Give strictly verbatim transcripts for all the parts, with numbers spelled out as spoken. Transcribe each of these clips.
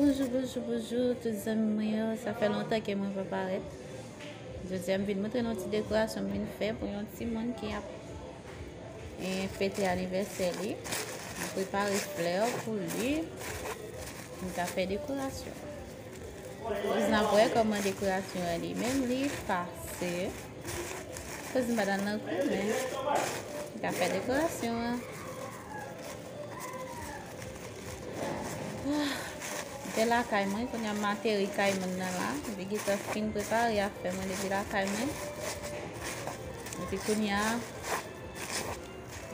Bonjou, bonjou, bonjou tout zanmi mwen yo. Sa fè lontan ke mwen pa parèt. Jodi a m vin montre nou ti dekorasyon m vin fè pou yon timoun ki ap, eh, fete anivèsè li. M prepare flè pou li. M ka fè dekorasyon. Koz n ap wè kòman dekorasyon an li menm li pase. Koz m pa t al nan kou, men m ka fè dekorasyon an. Ah, m te lakay mwen, kounye a m ateri kay moun nan la. Epi gentan fin prepare afè mwen depi lakay mwen. Epi kounye a,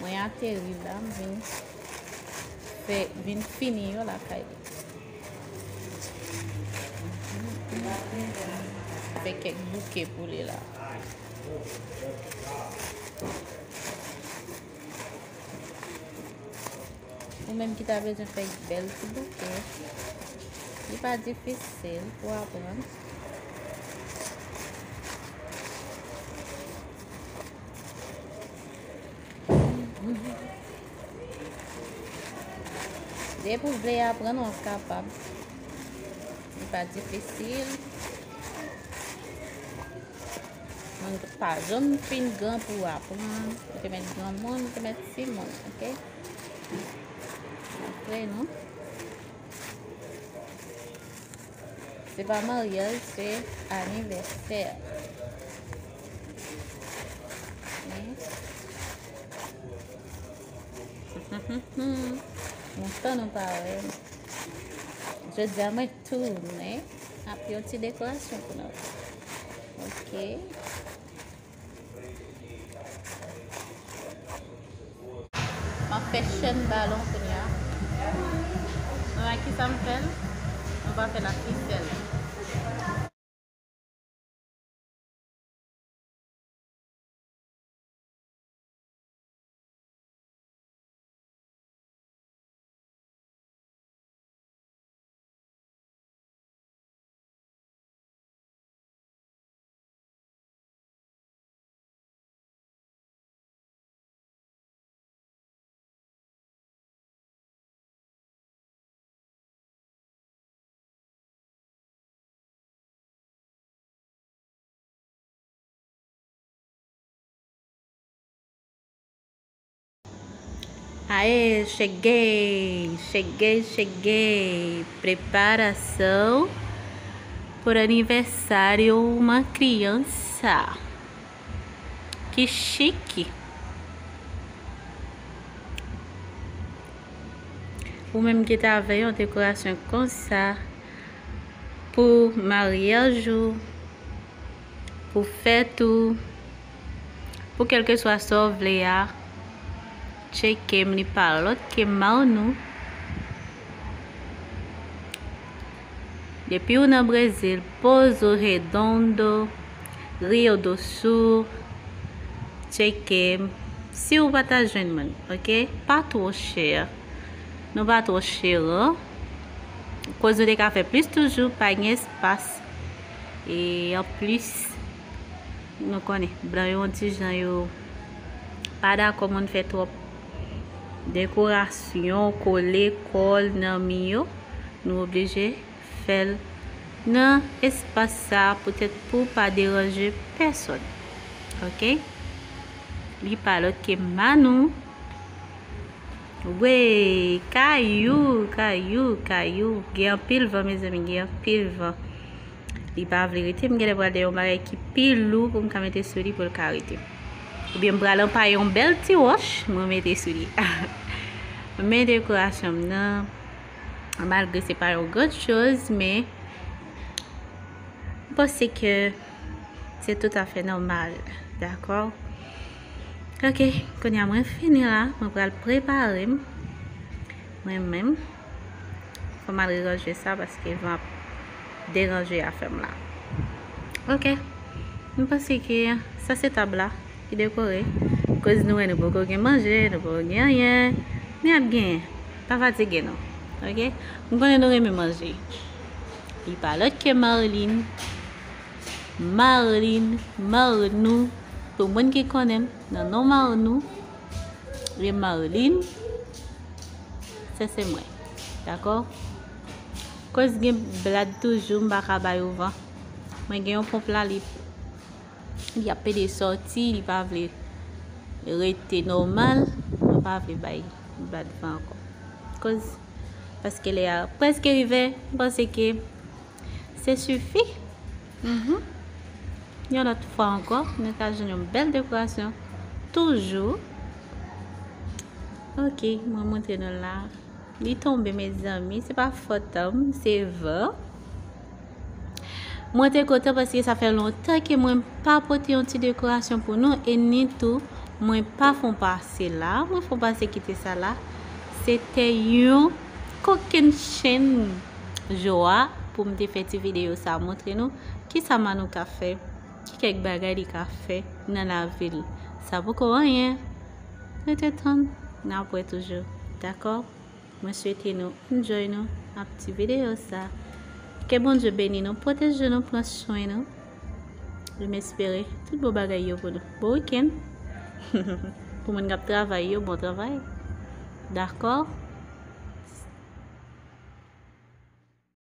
mwen ateri la, m vin fè, vin fini yo lakay li. Fè kèk bouke pou li la. Ou menm ki ta bezwen fè bèl ti bouke, li pa difisil pou aprann. Depi w vle aprann, w ap kapab. Li pa difisil. Mwen pa janm fin gran pou aprann. Mwen te mèt granmoun, mwen te mèt timoun, oke? Apre nou. Se pa maryaj, se anivèsè. Men, lontan nou pa wè. Jodi a mwen tounen ap yon ti dekorasyon pou nou. Oke. M ap fè chèn balon kounye a. Nou wè ki sa m fè l? Nou pa fè l ak fisèl. Aê, cheguei, cheguei, cheguei. Preparação para aniversário uma criança. Que chique! Ou menm ki ta vle yon dekorasyon konsa pou maryaj ou, pou fèt ou, pou kèlkeswa sa w vle a, tcheke m, li pa lòt ke Manou. Depi w nan Brezil, Pozo Redondo, Rio do Sul, tcheke m. Si w pa ta jwenn mwen, oke? Pa twò chè. Nou pa twò chè, an. Koz nou te ka fè plis toujou, pa gen espas. E anplis, nou konnen, blan yo yon ti jan yo pa dakò moun fè twòp dekorasyon, kole kòl nan mi yo. Nou oblije fè l nan espas sa a, poutèt pou pa deranje pèsòn. Oke? Li pa lòt ke Manou. Wey, kayou, kayou, kayou. Gen anpil van, mezanmi, gen anpil van. Li pa vle rete, m genlè pral dèyè yon bagay ki pi lou pou m ka mete sou li pou l ka rete. Oubyen m pral anpaye yon bèl ti wòch, mwen mete sou li. Men dekorasyon m nan, malgre se pa yon gran choz, men m panse ke se toutafè nòmal, dakò? Oke, kounye a mwen fini la, mwen pral prepare m, mwen menm. Fò m al reranje sa paske van ap deranje afè m la. Oke, m panse ke sa se tab la ki dekore. Koz nou wè nou poko gen manje, nou poko gen anyen, men ap genyen. Pa fatige nou, oke? M konnen nou renmen manje. Li pa lòt ke Marlin. Marlin, Marnou. Pou moun ki konnen m, nan non Marnou, e Marlin, se, se mwen. Dakò? Koz gen blad toujou, m pa ka bay ou van. Mwen gen yon ponp la, li, li ap pede sòti, li pa vle rete nòmal. Mwen pa vle bay blad van ankò. Koz, paske lè a prèske rive, m panse ke se sifi. Mhm. Yon lòt fwa ankò, nou ka jwenn yon bèl dekorasyon. Toujou. Ok, mwen montre nou la. Li tonbe, mezanmi. Se pa fòt an m, se van. Mwen te kontan paske sa fè lontan ke mwen pa pote yon ti dekorasyon pou nou, e ni tou, mwen pa fon pase la, mwen fon pase kite sa la. Se te yon kokennchenn jwa pou m te fè ti videyo sa, montre nou kisa Manou ka fè, ki kèk bagay li ka fè nan lavi l. Sa poko anyen. Rete tann, n ap wè toujou. Dakò? Mwen swete nou enjoy nou ap ti videyo sa. Ke Bondye beni nou, pwoteje nou, pran swen nou. E m espere tout bon bagay yo pou nou. Bon wikenn. Pou moun k ap travay yo, bon travay. Dakò?